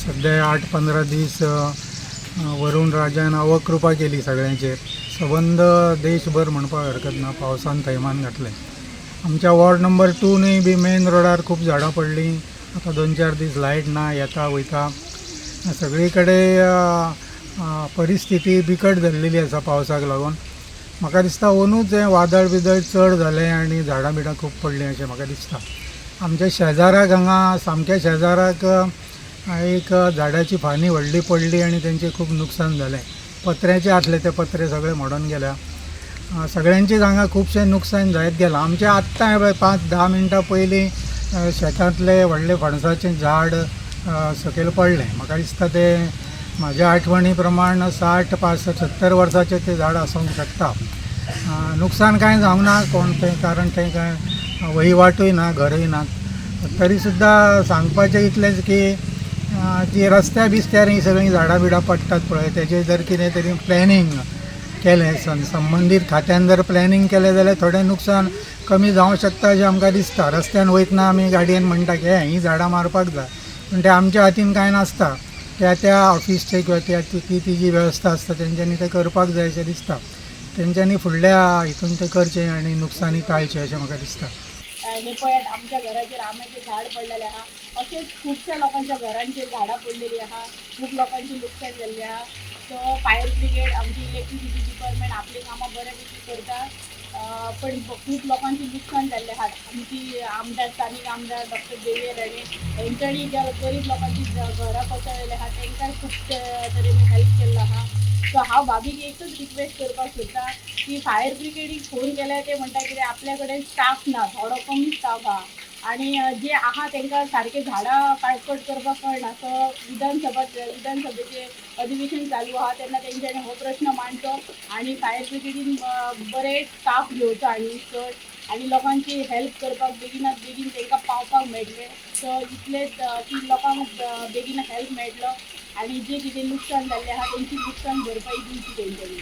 सध्या 8-15 दीस वरुण राजान अवकृपा केली सगळ्यांचेर. सबंद देशभर म्हणपाक हरकत ना, पावसान थैमान घातलें. आमच्या वॉर्ड नंबर 2नूय बी मेन रोडार खूब झाडां पडलीं. आतां 2-4 दीस लायट ना, येता वयता. सगळी कडेन परिस्थिती बिकट जाल्लेली आसा पावसाक लागून. म्हाका दिसता अंदूच हें वादळ बिदळ चड जालें आनी झाडां बिडां खूब पडलीं अशें म्हाका दिसता. आमच्या शेजाराक हांगा सामक्या शेजाराक एक झाडाची फांदी व्हडली पडली आनी तेंचें खूब नुकसान जालें. पत्र्याचे आसले ते पत्रे सगळे मोडून गेल्या. सगळ्यांचेच हांगा खुबशें नुकसान जायत गेलां. आमचें आत्तां हें पळय 5-10 मिनटां पयलीं शेतांतलें व्हडलें फणसाचें झाड सकयल पडलें. म्हाका दिसता तें म्हाज्या आठवणी प्रमाण 60, 65, 70 वर्साचें तें झाड आसूंक शकता. नुकसान कांय जावंक ना कोण तें, कारण तें कांय वहिवाटूय ना, घरूय ना. तरी सुद्दां सांगपाचें इतलेंच की जी रस्त्या बिस्त्यार हीं सगळीं झाडां बिडां पडटात पळय, तेजेर जर कितें तरी प्लॅनिंग केलें, संबंदीत खात्यान जर प्लॅनिंग केलें जाल्यार थोडें नुकसान कमी जावंक शकता अशें आमकां दिसता. रस्त्यान वयतना आमी गाडयेन म्हणटा की हीं झाडां मारपाक जाय, पूण तें आमच्या हातीन कांय नासता. त्या त्या ऑफिसचे किंवा त्या ती जी वेवस्था आसता तेंच्यांनी तें करपाक जाय अशें दिसता. तेंच्यांनी फुडल्या हितून तें करचें आनी नुकसानी टाळचें अशें म्हाका दिसता. हे पळयात आमच्या घराचेर आंब्याचें झाड पडलेलें आहा. अशेंच खुबश्या लोकांच्या घरांचेर झाडां पडलेलीं आहा. खूब लोकांचें लुकसाण जाल्लें आहा. सो फायर ब्रिगेड, आमची इलेक्ट्रिसिटी डिपार्टमेंट आपली कामां बऱ्यापैकी करता, पण खूब लोकांचें लुकसाण जाल्लें आहा. आमची आमदार, स्थानीक आमदार डॉक्टर देविया राणे हेंच्यांनी ज्या गरीब लोकांची घरां कोसळलेली आहा तेंकां खूब तरेन हेल्प केल्लो आहा. सो हांव भाभीक एकच रिक्वेस्ट करपाक सोदता की फायर ब्रिगेडीक फोन केल्यार ते म्हणटा कितें आपल्या कडेन स्टाफ ना, थोडो कमी स्टाफ आहा आनी जे आहा तांकां सारकें झाडां काटकट करपाक कळना. सो विधानसभेचें अधिवेशन चालू आहा तेन्ना तेंच्यांनी हो प्रश्न मांडचो आनी फायर ब्रिगेडीन बरे स्टाफ घेवचो आनी चड आनी लोकांची हेल्प करपाक बेगिनात बेगीन तांकां पावपाक मेळटलें. सो इतलेंच की लोकांक बेगीन हेल्प मेळटलो आनी जे कितें लुकसाण जाल्लें आहा तेंची लुकसाण भरपाई दिवची तेंच्यांनी.